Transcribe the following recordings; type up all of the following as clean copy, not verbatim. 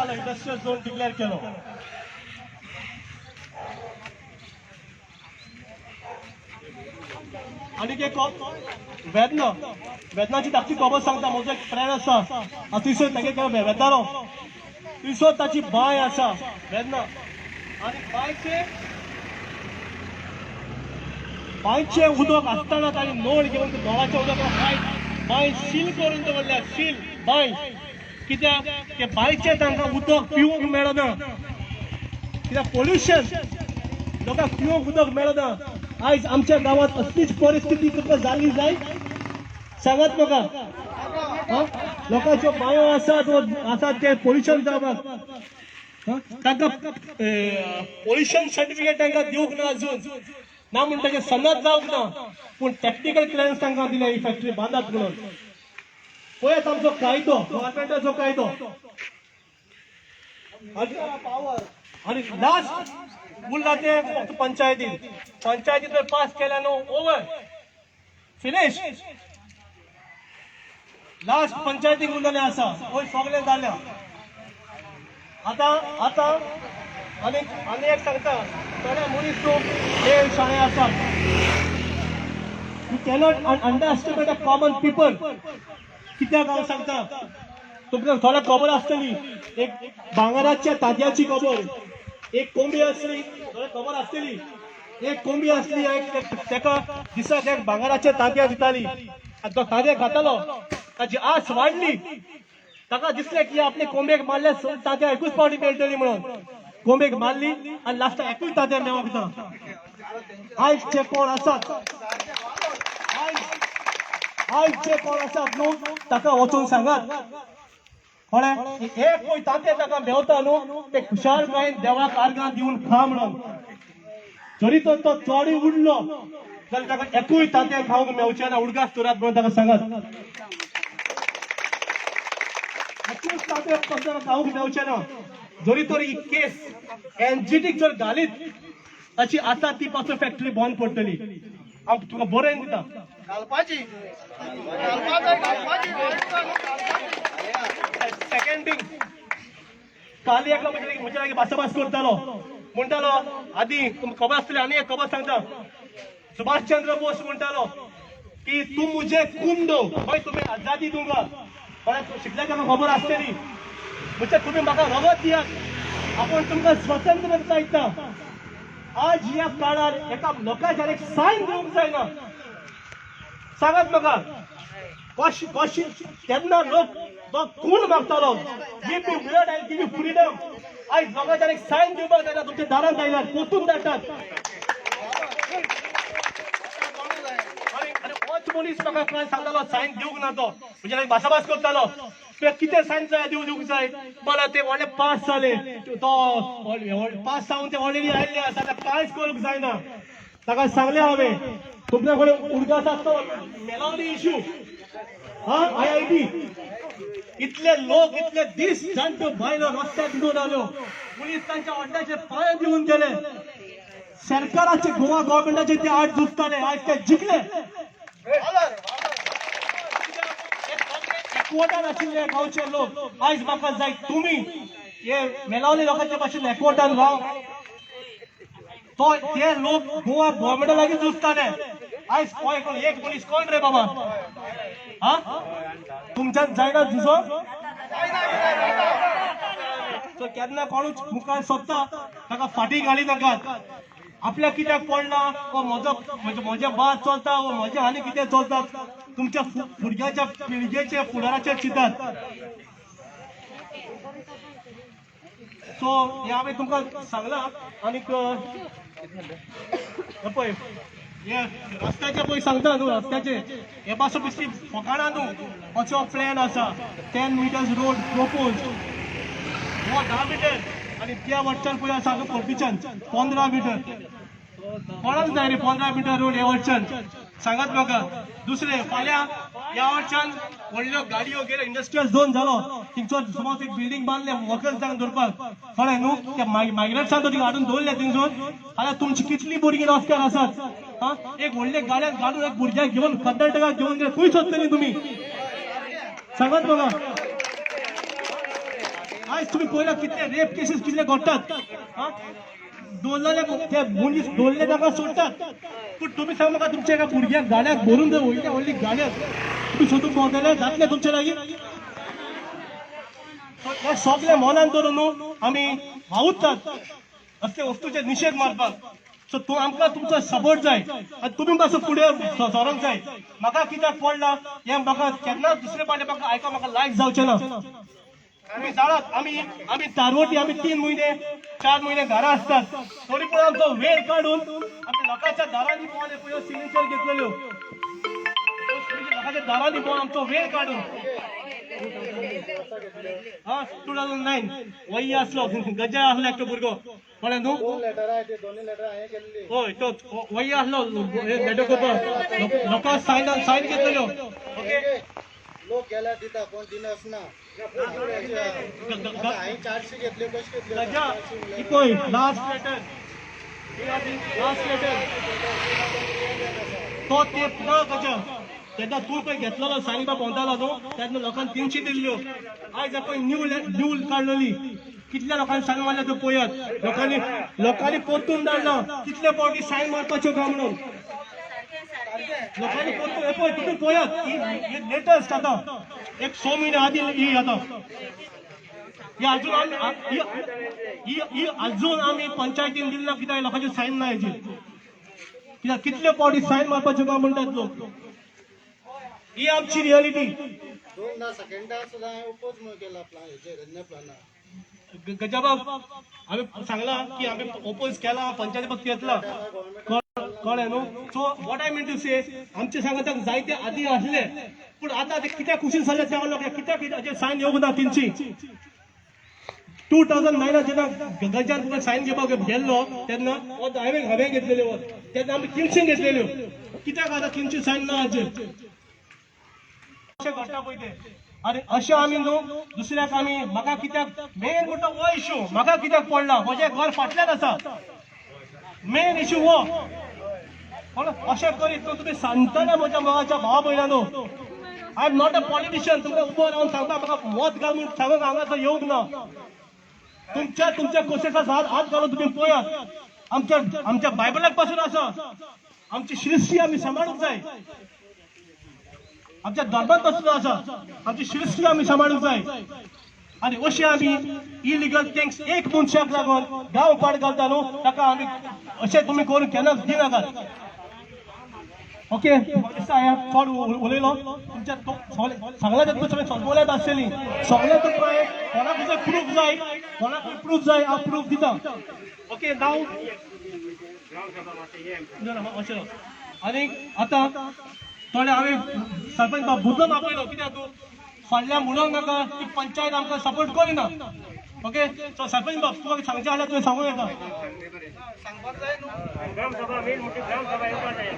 जालो, industrial zone declare केलो. आनीक एक वेदना, वेदनाची धाकटी खबर सांगता. म्हजो एक फ्रेंड आसा थंयसर, तागे वेदारो थंयसर ताची बांय आसा वेदना, आनी बांयचे बांयचें उदक आसतना ताणी नळ घेवन नळाचें उदक बांय सील करून दवरल्या, सील बांय. कित्याक ते बांयचें तांकां उदक पिवंक मेळना, कित्याक पोल्युशन, लोकांक पिवंक उदक मेळना. आयज आमच्या गांवांत असलीच परिस्थिती तुमकां जाल्ली जाय, सांगात म्हाका. लोकांच्यो बांयो आसात आसात ते पोल्युशन जावपाक, तांकां पोल्युशन सर्टिफिकेट तांकां दिवंक ना अजून, ना म्हण ताचें सनद जावंक ना, पूण टॅक्निकल क्लियरन्स तांकां दिल्या ही फॅक्टरी बांदात म्हणून. पळयात आमचो कायदो, गव्हर्मेंटाचो कायदो. आनी लास्ट उरला ते फक्त पंचायतीन, पंचायतीन जर पास केल्या न्हू, ओवर, फिनिश. लास्ट पंचायतीक उरलेलें आसा, वयर सगळें जाल्या. आतां आतां आनी आनी एक सांगता, थोडे मनीस न्हू हे शाणे आसात. You cannot underestimate a common people. कित्याक हांव सांगता तुमकां, थोड्या खबर आसतली, एक भांगराच्या तांतयाची खबर. एक कोंबी आसली, थोड्या खबर आसतली, एक कोंबी आसली, एक ताका दिसाक एक भांगराचे तांतयां दिताली आनी तो तांतयां खातालो. ताची आस वाडली, ताका दिसलें की आपले कोंबयेक मारल्यार तांतयां एकूच पावटी मेळटली म्हणून. कोंबयेक मारली आनी लास्टाक एकूय तांतयां मेळोंक ना. आयज जे कोण आसात, आयज जे कोण आसात न्हू, ताका वचून सांगात, कळ्ळें, एक पळय तांतें ताका मेवता न्हू, ते खुशालकायेन देवाक आर्गां दिवन खा म्हणून. जरी तर तो चोडूय उडलो जाल्यार ताका एकूय तांतें खावंक मेवचें ना, उडगास दवरात म्हणून ताका सांगात. एकूच तांतें ताका खावंक मेवचें ना. जरी तर ही केस एनजीटीक जर घालीत, ताची आतां ती पासून फॅक्टरी बंद पडटली. हांव तुका बरोवन दिता. घालपाची घालपाची. सेकंड थिंग, काल एकलो म्हज्या लागीं भासाभास करतालो, म्हणटालो, आदी तुमकां खबर आसतली, आनी एक खबर सांगता. सुभाष चंद्र बोस म्हणटालो की तुम मुझे खून दो, मैं तुम्हें आजादी दूंगा. कोणाक शिकल्या ताका खबर आसतली. म्हणजे तुमी म्हाका रगत दियात, आपण तुमकां स्वतंत्र दिता. आज ह्या काळार एका लोकांच्या एक सायन दिवंक जायना. सांगात म्हाका, कशी कशी तेन्ना लोक तो खून मागतालो, give me blood, I give you freedom. आयज लोकांच्या एक सायन दिवपाक जायना, तुमच्या दारांत आयल्यार पोतून धाडटात. आनी होच मनीस म्हाका काय सांगतालो, सायन दिवंक ना तो, म्हणजे भासाभास करतालो, तुवें कितें सायन जाय दिवंक जाय मला. ते व्हडले पास जाले, तो पास जावन ते ऑलरेडी आयिल्ले आसा, आतां कांयच करूंक जायना. ताका सांगलें हांवें, तुमच्या कडेन उडगास आसतो मेलावली इशू, हा IIT, इतले लोक इतले दीस जाणट्यो बायलो रस्त्यार दिवन आल्यो, पुलीस तांच्या अड्ड्याचे पांय दिवन गेले. सरकाराचे, गोवा गव्हर्मेंटाचे ते आड झुजताले, आयज ते जिखले. एकवटान आशिल्ले गांवचे लोक, आयज म्हाका जाय तुमी हे मेलावले लोकांच्या भाशेन एकवटान राव. तो ते लोक गोवा गव्हर्मेंटा लागीं झुजताले. आयज कोण एक मनीस कोण रे बाबा, हा तुमच्यान जायना झुजो. सो केन्ना कोणूच मुखार सोदता ताका फाटीं घाली नाकात. आपल्याक कित्याक पडला, वो म्हजो म्हजें बाद चलता, वो म्हजें आनी कितें चलता, तुमच्या भुरग्याच्या पिळगेच्या फुडाराचेर चिंतात. सो हें हांवें तुमकां सांगलां. आनीक पळय हे रस्त्याचे पळय सांगता न्हू, रस्त्याचे हे पासून बेश्टी फकाणां न्हू. असो प्लॅन आसा, 10 मिटर्स रोड प्रपोज, हो 10 मिटर, आनी त्या वटच्यान पळय आसा परतीच्यान 15 मिटर. कोणाक जाय रे 15 मिटर रोड हे वटच्यान, सांगात म्हाका. दुसरें, फाल्यां ह्या वटच्यान व्हडल्यो गाडयो गेल्यो, इंडस्ट्रियल झोन जालो, थिंगसर समज एक बिल्डींग बांदले वर्कर्सांक दवरपाक, कळ्ळें न्हू, त्या मायग्रंट्सांक थिंगा हाडून दवरले थिंगसून. फाल्यां तुमची कितली भुरगीं रस्त्यार आसात, हा एक व्हडले गाडयान घालून एक भुरग्याक घेवन कर्नाटकाक घेवन गेले, खंय सोदतली तुमी, सांगात म्हाका. आयज तुमी पळयला कितले रेप केसीस कितले घडटात. हा, दवरलेले ते मनीस दवरले ताका सोडटात. पूण तुमी सांग म्हाका, तुमच्या एका भुरग्याक गाड्याक भरून जर वयल्या व्हडली गाड्याक तुमी सोदून भोंवतले, जातले तुमचे लागीं? हे सगळे मनान धरून न्हू आमी वावुरतात असले वस्तूचे निशेध मारपाक. सो तूं आमकां तुमचो सपोर्ट जाय आनी तुमी मातसो फुडें सरोंक जाय. म्हाका कित्याक पडला हें म्हाका केन्नाच दुसरे पाटे म्हाका आयको म्हाका लायक जावचें ना. तुमी जाणात, आमी आमी तारवटी, आमी 3 म्हयने 4 म्हयने घरा आसतात. तरी पूण आमचो वेळ काडून आमी लोकांच्या दारांनी भोंवन पळय सिग्नेचर घेतलेल्यो. लोकांच्या दारांनी भोंवन आमचो वेळ काडून. हा, 2009 वय आसलो, गजा आसलो एकटो भुरगो, कळ्ळें न्हू? दोन लेटरां आहे, ते दोन्ही लेटर हांवें केल्ली. हय, तो वय आसलो लेटर करपाक लोकांक सायन सायन घेतलेल्यो. ओके. लोक गेल्यार दिता, कोण दिना ना. आता हांवें 400 घेतल्यो, कशें घेतल्यो? गजा 400 ही म्हणल्यार पळय लास्ट लेटर, लास्ट लेटर. तो तेप ना गजा. तेन्ना तूं पळय घेतलेलो सायन बा भोंवतालो न्हू, तेन्ना लोकांक 300 दिल्ल्यो. आयज पळय न्यू न्यू काडलेली, कितल्या लोकांनी सायन मारल्या त्यो पळयात. लोकांनी लोकांनी परतून धाडला कितले फावटी सायन मारपाच्यो काय म्हणून. लोकांनी परतून, हे पळय, तुमी पळयात लेटस्ट आतां एक 6 म्हयने आदी ही. आतां ही अजून आमी ही ही ही अजून आमी पंचायतीन दिली ना. कित्याक लोकांची सायन ना हेजेर. कित्याक कितले फावटी सायन मारपाच्यो काय म्हणटात लोक. ही आमची रियलिटी. दोनदा सेकंडा सुद्दां हांवें ओपोज म्हणून केला प्लान हेजेर, अन्य प्लानार. गजाबाब, आमी सांगला की आमी ओपोज केला, पंचायती फक्त घेतला, कळ्ळें न्हू? So what I mean to say, आमचे सांगताक जायते आदी आसले, पूण आतां ते कित्याक कुशीन जाले त्या लोक, कित्याक हाजेर सायन येवंक ना तेंची? 2009 जेन्ना गजान तुका सायन घेवपाक गेल्लो तेन्ना वत हांवें हांवें घेतलेले वत, तेन्ना आमी 300 घेतलेल्यो. कित्याक आतां 300 सायन ना हाजेर? अशें घडटा पळय तें. आनी अशें आमी न्हू दुसऱ्याक आमी, म्हाका कित्याक मेन म्हणटा हो इशू, म्हाका कित्याक पडला? म्हजें घर फाटल्यान आसा. मेन इशू हो. कोण अशें करीत न्हू तुमी सांगतले म्हज्या मोगाच्या भावा भयणांनो. I am not a politician. तुमकां उबो रावन सांगता, म्हाका मत घाल म्हणून सांगूंक हांगासर येवंक ना. तुमच्या तुमच्या कोसेसा हात हात घालून तुमी पळयात. आमच्या आमच्या बायबलाक पासून आसा, आमची सृश्टी आमी सांबाळूंक जाय. आमच्या धर्मात पासून आसा, आमची सृश्टी आमी सांबाळूंक जाय. आनी अशें आमी इलिगल थिंग्स एक मनशाक लागून गांव पाड घालता न्हू, ताका आमी अशें तुमी करून केन्नाच दिनाकात. ओके, दिसता हांवें चड उलयलो. तुमच्या सांगला तें तुमी सगळ्यात आसतली. सगळें तुमकां कोणाक जर प्रूफ जाय, कोणाकूय प्रूफ जाय, हांव प्रूफ दिता. ओके, नाव अशें. आनी आतां थोडे हांवें सरपंच बाब बुदून आपयलो, कित्याक तूं फाटल्यान म्हणूंक नाका की पंचायत आमकां सपोर्ट करिना. ओके, सो सरपंच बाब, तुका सांगचें जाल्यार तुवें सांगूं येता. सांगपाक जाय न्हू. ग्रामसभा मेन मोठी ग्रामसभा येवपा जाय.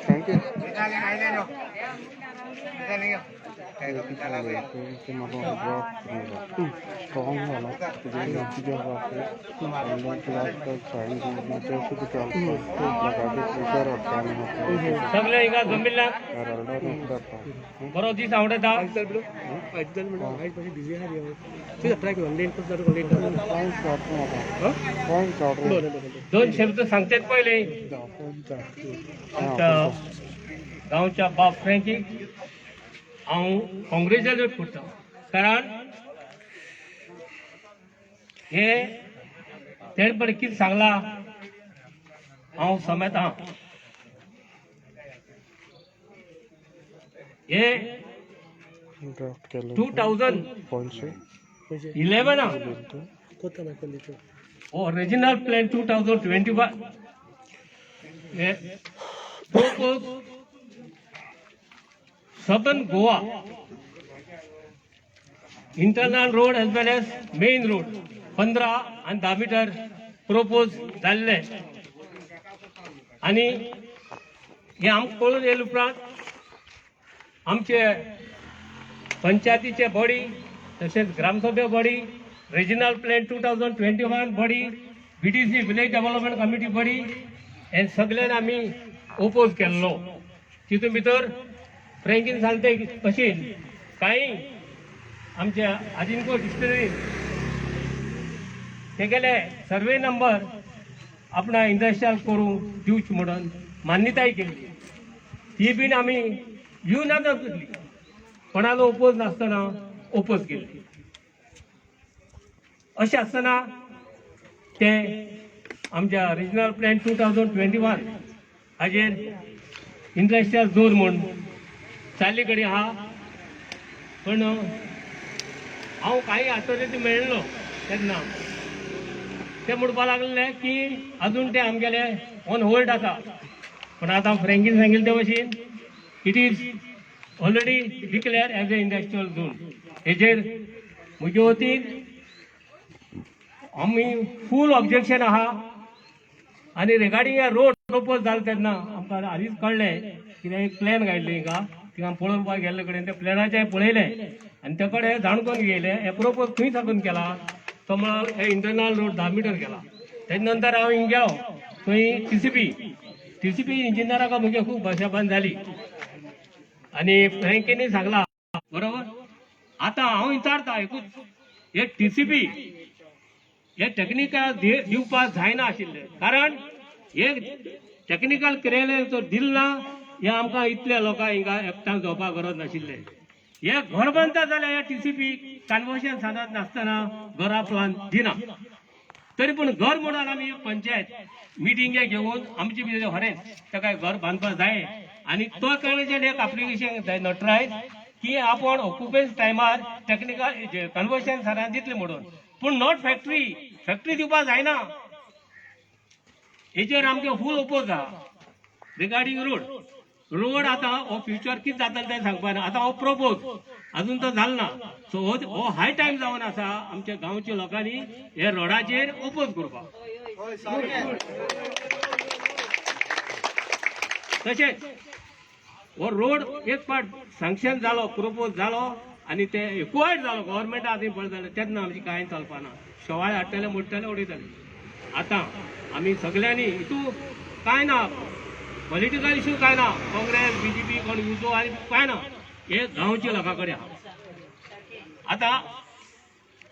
Thank you. Strong वाला सगळे हिंगा जमिल्ल्याक बरो दीस आवडटा. दोन शब्द सांगचेत पयले आमच्या गांवच्या बाब फ्रँकीक हांव कॉंग्रेच्युलेट करता, कारण हे तेणें पळय कितें सांगलां, हांव समेत आहा. हे 2011 original plan 2021 propose Southern Goa internal road as well as main road 15 आणि 10 मीटर प्रपोज जाल्ले. आणि हे आमकां कळून येयले उपरांत आमचे पंचायतीचे बॉडी तशेंच ग्रामसभे body Regional Plan 2021 body, VDC, Village Development Committee body, हे सगळ्यान आमी ओपोज केल्लो. तितून भितर फ्रँकीन सांगते भशेन कांय आमच्या आदिनको डिस्टनरी तेगेले सर्वे नंबर आपणा इंडस्ट्रियल करूंक दिवचे म्हणून मान्यताय केल्ली. ती बीन आमी युनादच केल्ली, कोणालो ओपोज नासतना ओपोज केल्ली. अशें आसतना ते आमच्या Regional Plan 2021 हाजेर इंडस्ट्रियल झोन म्हूण चाली कडेन आहा. पण हांव कांय ऑथॉरिटी मेळ्ळो तेन्ना ते म्हणपा लागले की अजून ते आमगेले ऑन होल्ड आसा. पण आतां फ्रँकीन सांगिल्ले ते भशेन it is already declare as a industrial zone. हेजेर म्हजे वतीन आमी फूल ऑब्जेक्शन आहा. आनी रिगार्डींग हे रोड प्रपोज जालें तेन्ना आमकां आदींच कळ्ळें कितें एक प्लॅन काडली हिंगा. थिंगा पळोवपाक गेल्ले कडेन ते प्लॅनाचें पळयलें आनी ते कडेन जाणून घेयलें हे प्रपोज खंय साकून केला. तो म्हळ्यार हे इंटरनल रोड 10 मिटर केला. तेजे नंतर हांव हिंग गेलो थंय टीसीपी इंजिनियराक म्हगे खूब भाशाभास जाली आनी फ्रँकीनी सांगला बरोबर. आतां हांव विचारता एकूच, हे टीसीपी हे टेक्निकल दिवपाक जायना आशिल्ले, कारण हे टेक्निकल क्लियरन्स जर दिल ना, हे आमकां इतले लोकांक हिंगा एकठांय जावपाक गरज नाशिल्ले. हे घर बांदता जाल्यार हे टीसीपी कन्वर्शन सादत नासतना घरा प्लान दिना. तरी पूण घर म्हणून आमी पंचायत मिटिंगे घेवन आमची बी खरेंच ताका घर बांदपाक जाय आनी तो कडेच्यान एक एप्लिकेशन नोटरायज की आपूण ऑक्युपन्स टायमार टेक्निकल कन्वर्शन सरान दितले म्हणून, पूण not factory. Factory दिवपाक जायना. हेचेर आमगे फूल ओपोज आहा. रिगार्डींग रोड, रोड आतां हो फ्युचर कितें जातलें तें सांगपा ना. आतां हो प्रपोज अजून तो जाल ना. सो हो हो हाय टायम जावन आसा आमच्या गांवच्या लोकांनी हे रोडाचेर ओपोज करपाक. हय, सारकें. तशेंच हो रोड एक पाट सँक्शन जालो, प्रपोज जालो आनी ते एक्वायर्ड जालो गव्हर्मेंटा हातीन पळय जालें, तेन्ना आमची कांय चलपा ना. शेवाळे हाडटले, मोडटले, उडयतले. आतां आमी सगल्यांनी हितू कांय ना, पॉलिटिकल इश्यू कांय ना, काँग्रेस बीजेपी कोण युजो आनी कांय ना, हे गांवच्या लोकां कडेन आहा. आतां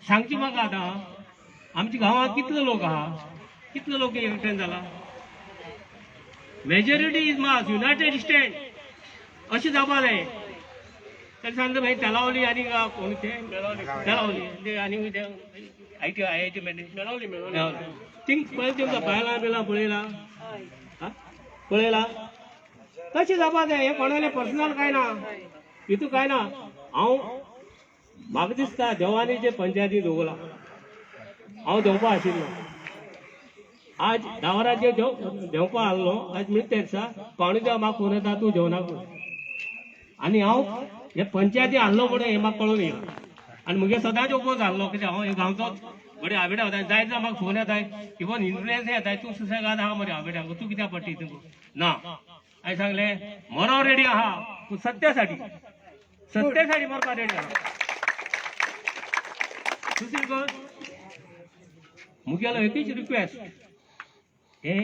सांगची म्हाका, आतां आमच्या गांवांत कितलो लोक आहा, कितलो लोक एकठांय जाला? Majority is mass united stand अशें जावपा जाय. ताणें सांगता मागीर तेलावली आनी कोण ते तेलावली ते आनी ते IT IIT मेळवली थिंग पळय. तुमकां बायलां बिलां पळयला, हा पळयला, तशें जावपा जाय. हें कोणालें पर्सनल कांय ना, हितू कांय ना. हांव म्हाका दिसता देवानी जे पंचायती दवरला, हांव देंवपा आशिल्लो आज 10 वरांचेर देंवपा आहलो. आज म्हणजे त्या दिसा 9:45 म्हाका फोन येता, तूं देंवनाका म्हणून. आनी हांव हे पंचायती आहलो म्हणून हें म्हाका कळून येयला. आनी म्हगे सदांच ओपोज आहलो, कित्याक हांव हे गांवचोच बरे आवेडा वता. जायत जाल्यार म्हाका फोन येताय, इवन इन्फ्लुयन्स येताय, तूं सुसेगाद आहा मरे आवेड्याक, तूं कित्याक पडटी तुका ना. हांवें सांगलें मरो रेडी आहा, पूण सत्यासाठी, सत्तेसाठी मरपा रेडी आहा. दुसरी गोश्ट, मुगेलो एकूच रिक्वेस्ट, हे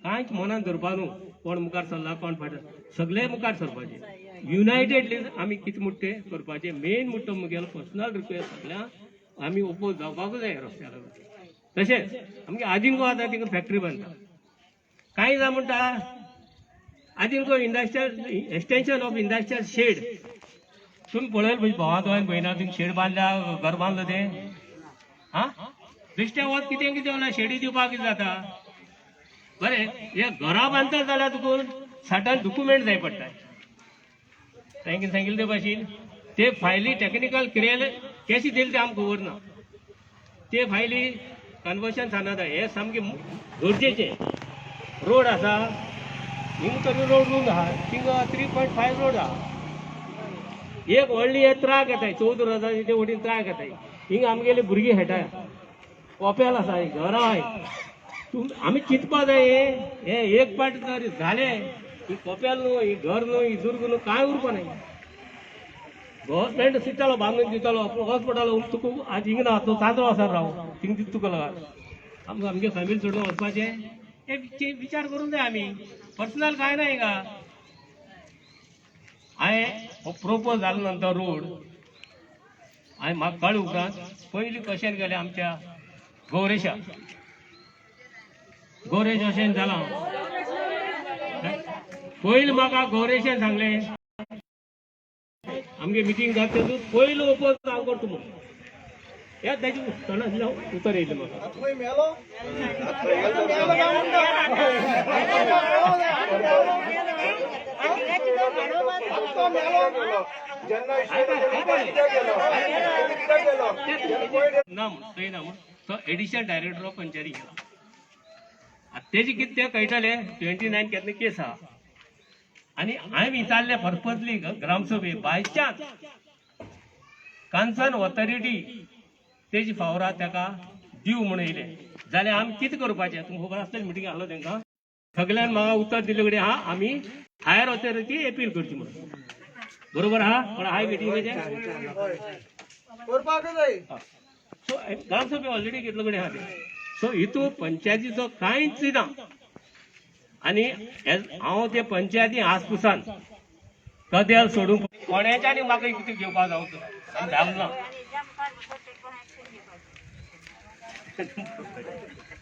कांयच मनान धरपा न्हू कोण मुखार सरला कोण फाट, सगळे मुखार सरपाचे. युनायटेडली आमी कितें म्हणटा तें करपाचें. मेन म्हणटा मुगेलो पर्सनल रिक्वेस्ट, सगळ्यांक आमी ओपोज जावपाकूच जाय रस्त्या लागून. तशेंच आमगे आदिंगो आतां थिंगा फॅक्टरी बांदता. कांय जाण म्हणटा आदिंगो industrial extension of industrial shed. तुमी पळयलें पळय भावा दोन भयणा थिंग शेड बांदल्या, घर बांदलो तें. हा बेश्टें वत कितें कितें जाल्यार शेडी दिवपाक कितें जाता? बरें, हे घरां बांदता जाल्यार तुका साठान डॉक्युमेंट जाय पडटा. तांकां सांगिल्ले ते भाशेन ते फायली टेक्निकल क्लियर कशी दिली ते आमकां खबर ना. ते फायली कन्वर्शन सांगता हे सामकें गरजेचें. रोड आसा हिंग तरी रोड रूंद आहा, थिंगा 3.5 रोड आहा. एक व्हडली हे ट्रक येताय, 14 रोजाचे ते वटेन ट्रक येताय. हिंगा आमगेली भुरगीं खेळटाय, कोपेल आसा, घरां आहाय. तुम आमी चिंतपा जाय. हे हे एक पाट जर जालें, ही कोपेल न्हू, ही घर न्हू, ही दुर्ग न्हू, कांय उरपा न्हय. गव्हर्मेंट दितालो बांदून दितालो, वच पडटालो. तुका आज हिंग ना, तूं तांदळो आसा, राव थिंग दिता तुका. आमकां आमगे फॅमिली सोडून वचपाचें हे विचार करूंक जाय आमी. पर्सनल कांय ना हिंगा. हांवें हो प्रोपोज जालो नंतर रोड, हांवें म्हाका कळ्ळे उपरांत पयलीं कशें गेलें आमच्या गौरेशा. गौरेश अशें जालां. पयलीं म्हाका गौरेशान सांगलें, आमगे मिटींग जाता तेतून पयलो ओपोज हांव करता म्हणून. ह्या ताजे तोंडांतल्यान उतर येयलें म्हाका. खंय मेलो? ना म्हूण थंय ना म्हूण तो एडिशनल डायरेक्टर ऑफ पंचायती गेला. आतां तेजे कितें तें कळटलें. 29 केन्ना केस आहा. आनी हांवें विचारलें पर्पजली ग्रामसभे, बाय चान्स कन्सर्न ऑथॉरिटी तेजी फावरा ताका दिव म्हूण येयलें जाल्यार आमी कितें करपाचें? तुमकां खबर आसतलें, मिटींग आसलो तांकां सगळ्यान म्हाका उतर दिल्ले कडेन हा, आमी हायर ऑथॉरिटी एपील करची म्हणून. बरोबर आहा? पण हाय मिटिंगेचें करपाक जाय. सो ग्रामसभे ऑलरेडी घेतलो कडेन आहा तें. सो हितू पंचायतीचो कांयच ना. आनी हांव ते पंचायती आसपुसान कदेल सोडूंक कोणाच्यानी म्हाका कितें घेवपाक जावचो जावंक ना.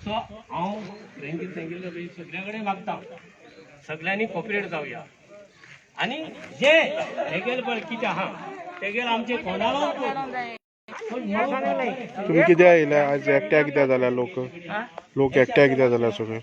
सो हांव फ्रेंकीन सांगिल्ले सगळ्या कडेन मागता, सगळ्यांनी कॉपरेट जावया. आनी जे तेगेले पळय कितें आहा तेगेले आमचे कोणालो. तुम्ही कित्याक येयले आज? एकट्या कित्याक जाल्या लोक? लोक एकट्या कित्याक जाल्या सगळे?